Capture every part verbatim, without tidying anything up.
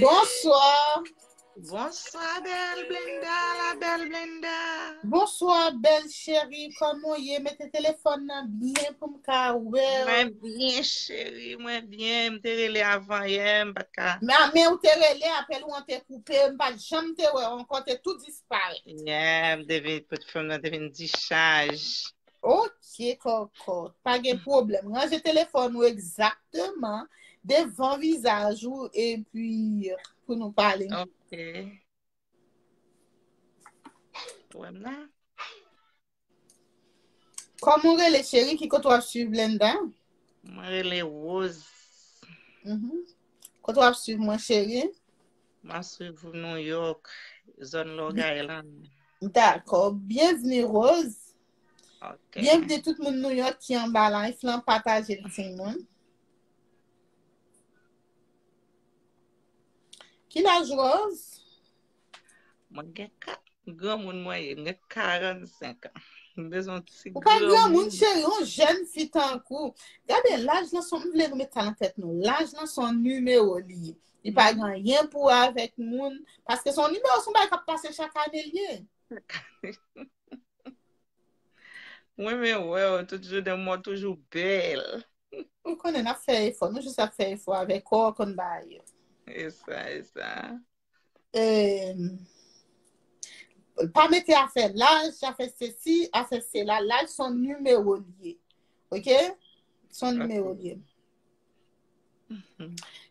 Bonswa. Bonswa, bèl Blenda, la bèl Blenda. Bonswa, bèl cheri. Kòman w ye? Mete telefòn nan byen pou m ka wè w. Mwen byen, cheri, mwen byen. M te rele avan yè, m pa t ka. Men, men ou te rele, apèl ou an te koupe, m pa t janm te wè w ankò, te tou disparèt. Yeah, m te vin, pòtfèy mwen te vin dichaj. Ok, kòkòt. Pa gen pwoblèm. Ranje telefòn ou egzakteman devan vizaj ou epi pou nou pale. Ok. Wè m la. Kòman w rele, cheri? Ki kote w ap swiv Blenda? Mwen rele Rose. Mhm. Kote w ap swiv mwen, cheri? Mwen swiv ou New York, zòn Long Island. Dakò. Byenvni, Rose. Ok. Byenvni tout moun New York ki anba live lan, pataje l timoun. Ki laj Rose? Mwen gen ka-, granmoun mwen ye, mwen gen karannsenk an. M bezwen yon ti Ou pa granmoun, granmoun. Cheri, yon jèn fi tankou. Gade, laj lan se yon, m vle nou met sa nan tèt nou. Laj lan se yon nimewo li ye. Li pa gen anyen pou wè avèk moun. Paske se yon nimewo, se yon bagay k ap pase chak ane li ye. Mwen men wè w tout jounen, mwen toujou bèl. Ou konnen n ap fè efò. Nou jis ap fè efò avèk kò w konn bagay yo. E sa, e sa. Em, pa mete afè laj, afè sesi, afè sela. Laj se yon nimewo li ye. Ok? Se yon nimewo li ye.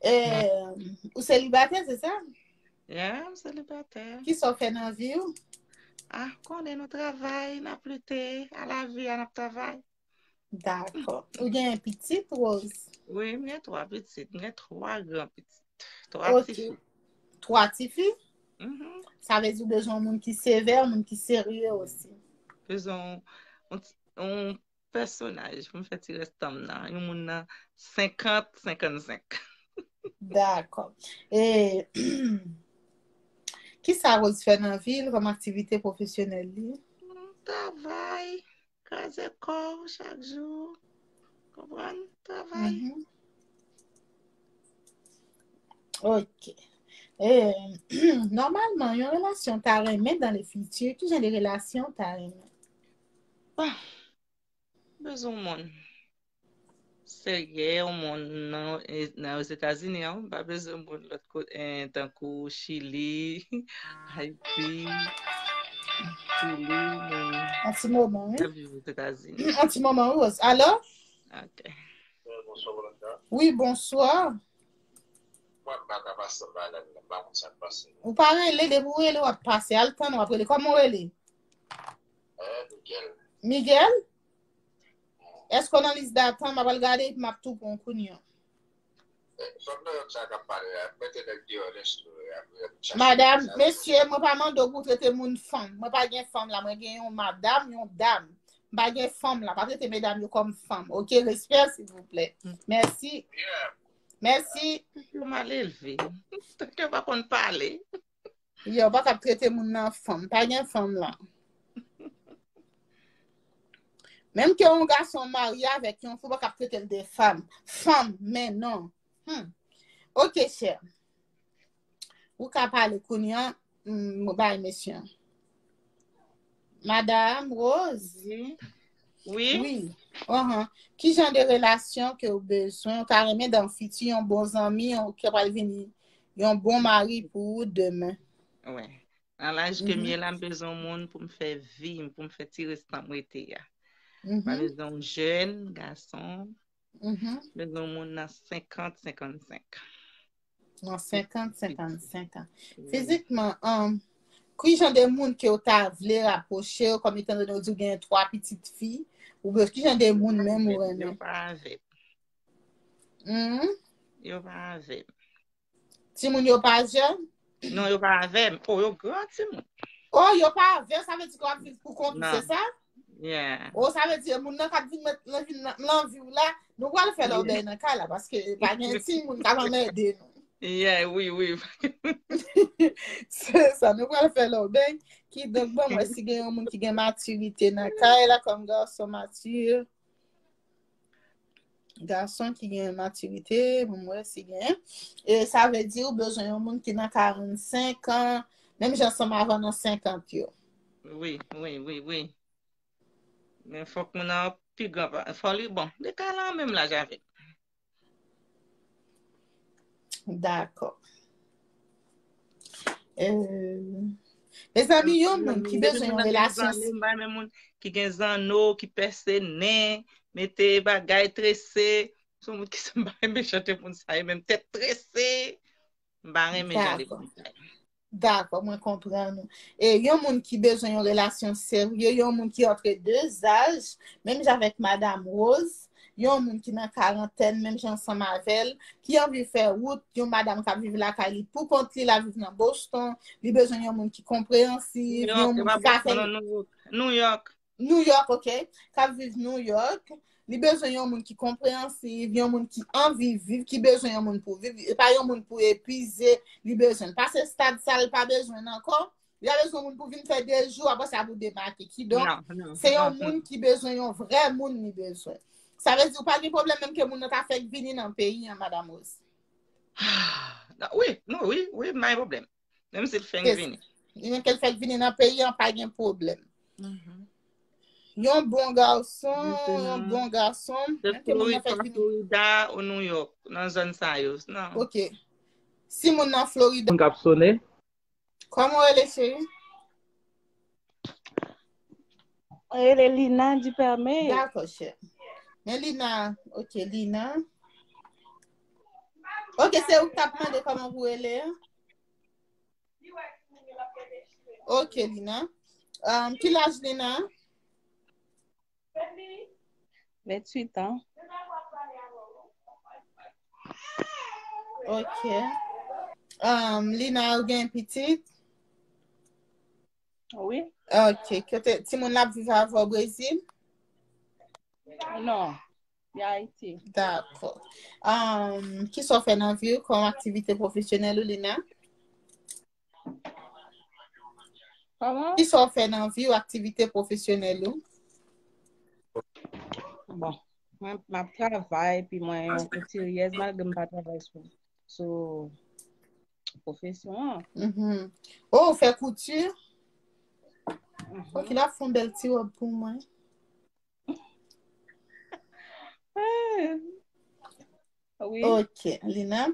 Em, ou selibatè, se sa? Yeah, m selibatè. Kisa w fè nan vi w? Ah, konnen nou travay, n ap lite, a la vi a n ap travay. Dakò. Ou gen pitit, Rose? Wi, m gen twa pitit. M gen twa gran pitit. Twa Ok. Tifi. Twa tifi? Mhm. Sa vle di ou bezwen yon moun ki sevè, yon moun ki serye osi. Bezwen yon, yon ti- yon pèsonaj pou m fè ti rèstan m nan. Yon moun nan senkant, senkannsenk. Dakò. E kisa Rose fè nan vi l kòm aktivite pwofesyonèl li? Travay, kraze kò w chak jou. Konprann? Travay. Mhm. Ok. E, nòmalman, yon relasyon ta renmen dans le futur, ki jan de relasyon ta renmen? Bon, bezwen yon moun serye, yon moun nan, nan Ozetazini, an, m pa bezwen moun lòt kote, eh, tankou Chili, Ayiti, Chili, men An ti moman, wi. N ap viv Ozetazini. An ti moman, wi, Rose. Alo? Ok. Bonsoir, Blenda. Wi, bonswa. Mwen, m pa ka pase anba la, m pa konn sa k pase. Ou pa rele, depi ou rele, w ap pase. Al tann, w ap rele. Kòman w rele? Eh, Miguel. Miguel? Èske w nan lis datant? M ap al gade, epi m ap tou pran w kounye a. Eh, fòk nan lòt sa k ap pale la. Mete nèg deyò, lèse yo, apre, y ap chache Madam, sa. Mesye, mwen pa mande w pou w trete moun fanm. Mwen pa gen fanm la, mwen gen yon madam, yon dam. M pa gen fanm la, pa trete medam yo kòm fanm. Ok, respè, silvouplè. Mèsi. Yeah. Mèsi. Yo mal elve. Yo pa konn pale. Yo pa kab trete moun nan fanm. Pa gen fanm la. Menm ke yon gason marye avèk yon fi, ou pa kab trete l de fanm. Fanm, men non. Hmm. Ok, chè. Ou ka pale kounye a, m bay mesye an. Madam Rose. Wi. Wi. Wi. Ahan. Ki jan de relasyon ke w bezwen? Ou ta renmen dan fiti yon bon zanmi, yon ki pral vini yon bon mari pou ou demen? Wi. Nan laj ke m ye la, m bezwen yon moun pou m fè vi m, pou m fè ti restan m rete a. M pa bezwen yon jèn gason. M bezwen yon moun nan senkant, senkannsenk. Nan senkant, senkannsenk an. Fizikman, um, ki jan de moun ke w ta vle rapwoche w, kòm etan done w di w gen twa pitit fi, ou be-, ki jan de moun menm ou renmen? Yo pa avè m. Hmm? Yo pa avè m. Timoun yo pa jèn? Non, yo pa avè m. Oh, yo gran timoun. Oh, yo pa avè w, sa vle di ke w ap viv pou kont ou, Non. Se sa? Yeah. Oh, sa vle di moun nan k ap vin met nan vi nan, nan vi w la, nou pral fè lòbèy nan kay la, paske pa gen timoun k ap anmède nou. Yeah, wi, wi. Se sa, nou pral fè lòbèy. Kidonk, bon, mwen si gen yon moun ki gen matirite nan kay la, kòm gason mati, Gason ki gen matirite, pou m wè si gen. E sa vle di ou bezwen yon moun ki nan karannsenk an, menm jan ansanm avè w nan senkant yo. Wi, wi, wi, wi. Men fòk moun nan pi gran, fò li, bon, li ka nan menm laj avè m. Dakò. Euh, mezanmi, yon moun ki bezwen yon relasyon. M pa renmen moun ki gen zanno, ki pèse nen, mete bagay trese. Se yon moun ki m pa renmen jan de moun sa yo, menm tèt trese. M pa renmen jan de moun sa yo. Dakò, mwen konprann ou. E yon moun ki bezwen yon relasyon serye, yon moun ki antre de zaj, menm jan avèk Madam Rose, yon moun ki nan karantèn, menm jan ansanm avè l, ki anvi fè wout, yon madanm k ap viv lakay li pou kont li, l ap viv nan Boston, li bezwen yon moun ki konpreyansiv, yon moun ki ka fè. New York. New York, ok, k ap viv New York, li bezwen yon moun ki konpreyansiv, yon moun ki anvi viv, ki bezwen yon moun pou viv, e pa yon moun pou epize, li bezwen l. Pase stad sa, l pa bezwen l ankò. Li pa bezwen moun pou vin fè de jou, apre sa pou demake. Kidonk, se yon moun ki bezwen yon vrè moun li bezwen. Sa vle di ou pa gen pwoblèm menm ke moun nan ta fèk vini nan peyi an, Madam Rose. Wi, non, wi, wi, m pa gen pwoblèm. Menm si l fèk vini. Menm ke l fèk vini nan peyi an, pa gen pwoblèm. Yon bon gason, yon bon gason. Menm ke moun nan fèk vini. Florida ou New York, nan zòn sa yo. Non. Ok. Si moun nan Florida. Moun k ap sone. Kòman w rele, cheri? Mwen rele Lina Duperme. Dakò, chè. Men Lina, ok, Lina. Ok, se ou k t ap mande kòman pou rele a? Ok, Lina. Um, ki laj Lina? Venntuit an. Ok. Um, Lina, ou gen pitit? Wi. Ok. Kote timoun la ap viv avè w Brezil? Non. Li Ayiti. Dakò. Um, kisa w fè nan vi w kòm aktivite pwofesyonèl ou, Lina? Kòman? Kisa w fè nan vi w, aktivite pwofesyonèl ou? Bon, mwen, m ap travay, epi mwen yon koutiryèz, malgre m pa travay sou, sou pwofesyon an. Mhm. Oh, ou fè kouti? Ok, l ap fè yon bèl ti wòb pou mwen. Wi. Ok, Lina.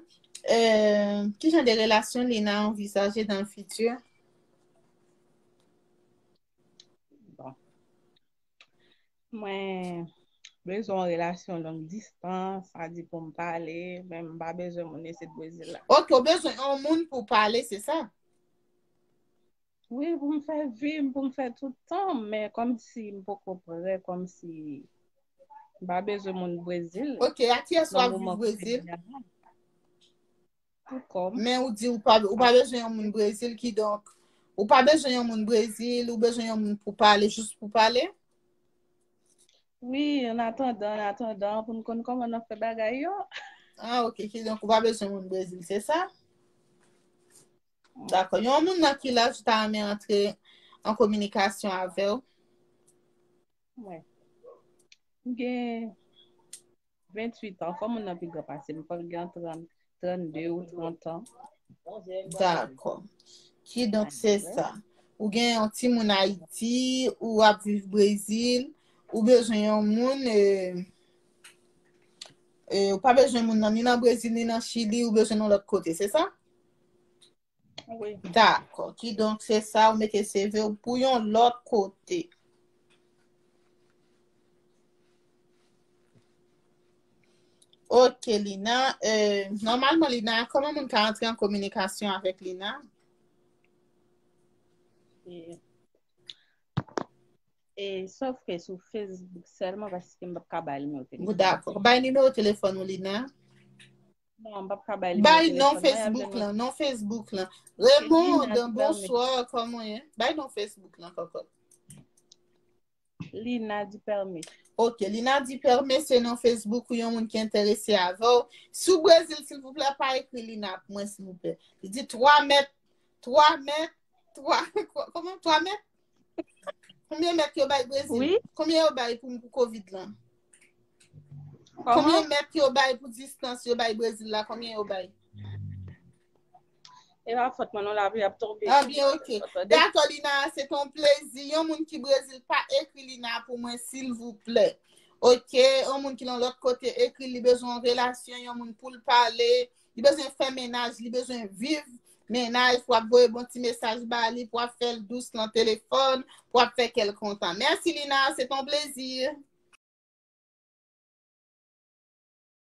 Euh, ki jan de relasyon Lina anvizaje dans le futur? Bon. Mwen bezwen yon relasyon long distans, sa di pou m pale, men m pa bezwen moun isit Brezil la. Ok, ou bezwen yon moun pou pale, se sa? Wi, pou m fè vi m, pou m fè tout tan m, men kòmsi m poko prè, kòmsi m pa bezwen moun Brezil. Ok, a kiyès w ap viv Brezil? Pou kò m. Men ou di ou pa, ou pa bezwen yon moun Brezil, kidonk, ou pa bezwen yon moun Brezil, ou bezwen yon moun pou pale, jis pou pale? Wi, an atandan, an atandan, pou n konn kòman n ap fè bagay yo. Ah, ok, kidonk, ou pa bezwen moun Brezil, se sa? Dakò. Yon moun nan ki laj ou ta renmen antre an kominikasyon avè w? Mwen. M gen venntuit an, fò moun nan pi gran pase m, fò l gen trant, trannde ou trant an. Dakò. Kidonk, se sa. Ou gen yon timoun Ayiti, ou ap viv Brezil, ou bezwen yon moun, e, e, ou pa bezwen moun nan, ni nan Brezil, ni nan Chili, ou bezwen nan lòt kote, se sa? Wi. Dakò. Kidonk, se sa, ou mete C V w pou yon lòt kote. Ok, Lina. Euh, nòmalman, Lina, kòman moun ka antre an kominikasyon avèk Lina? E, e, sof ke sou Facebook sèlman, paske m p ap ka bay nimewo telefòn. Dakò. Bay nimewo telefòn ou, Lina. Non, m p ap ka bay nimewo telefòn mwen. Bay non Facebook lan, non Facebook lan. Raymond, bonswa, kòman w ye? Bay non Facebook lan, kòkòt. Lina Duperme. Ok, Lina Duperme, se non Facebook ou yon moun ki enterese avè w. Sou Brezil, silvouplè, pa ekri Lina pou mwen, silvouplè. Li di twa mèt, twa mèt, twa, kòman? Twa mèt? Konbyen mèt yo bay Brezil? Wi. Konbyen yo bay pou, pou kovid lan? Konbyen mèt yo bay pou distans yo bay Brezil la? Konbyen yo bay? E pa fòt mwen non, lapli ap tonbe. Ah, byen, ok. Dakò, Lina, se ton plezi. Yon moun ki Brezil, pa ekri Lina pou mwen, silvouplè. Ok, yon moun ki nan lòt kote, ekri li bezwen yon relasyon, yon moun pou l pale, li bezwen fè mennaj, li bezwen viv mennaj, pou ap voye bon ti mesaj ba li, pou ap fè l dous nan telefòn, pou ap fè kè l kontan. Mèsi, Lina, se ton plezi.